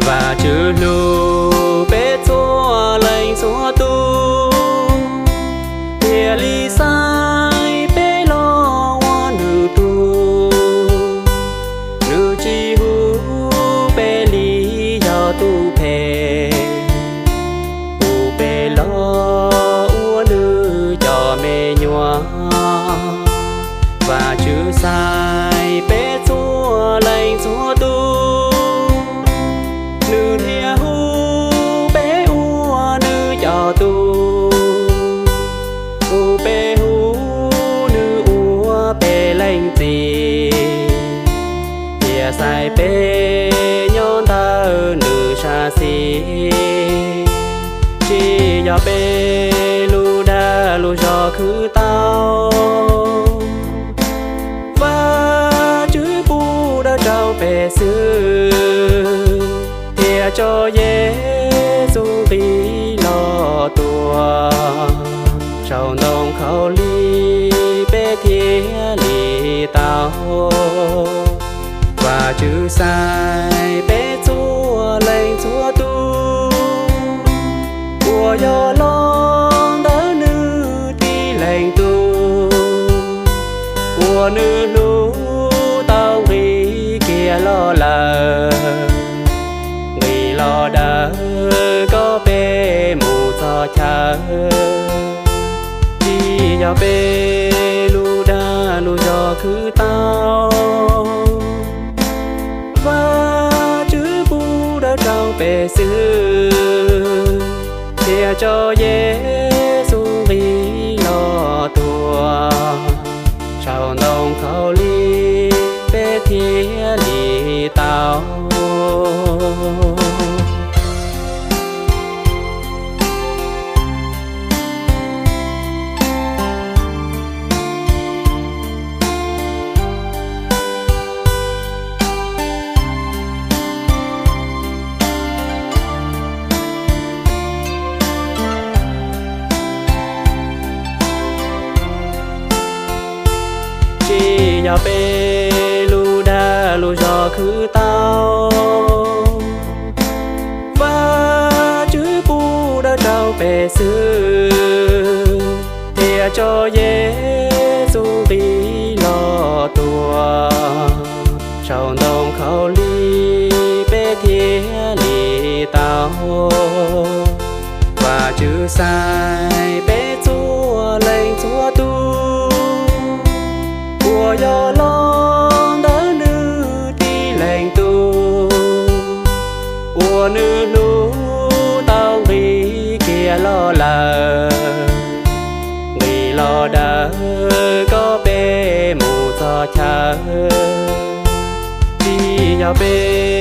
Vajtswv hlub peb txhua leej txhua tus, thiaj li xaiv peb los ua nws tug. Nws tsis hu peb li yog tus phem, hu peb los ua nws cov me nyuam. Vajtswv xaiv peb txhua leej txhua tus, nws thiaj hu peb ua nws cov tug. Hu peb hu nws ua peb leej txiv, thiaj xaiv peb nyob ntawm nws sab xis. Tsis yog peb lub dag lub zog khwv tau, Vajtswv pub dawb rau peb xwb, thiaj tso Yexus nqis los tuag saum ntoo khaub lig peb thiaj li tau. Vajtswv xaiv peb txhua leej txhua tus uas yog los ntawm nws tib leeg tug, uas nws hlub tau nqis kiag los lawm, nqis los daws kom peb mus txog chaw. Tsis yog peb lub dag lub zog khwv tau, Vajtswv pub dawb rau peb xwb, thiaj tso Yexus nqis los tuag saum ntoo khaub lig peb thiaj li tau. Tsis yog peb lub dag lub zog khwv tau, Vajtswv pub dawb rau peb xwb, thiaj tso Yexus nqis los tuag saum ntoo khaub lig peb thiaj li tau. Vajtswv xaiv peb txhua leej txhua tus uas yog los ntawm nws tib leeg tug, uas nws hlub tau nqis kiag los lawm, nqis los daws kom peb mus txog chaw. Tsis yog peb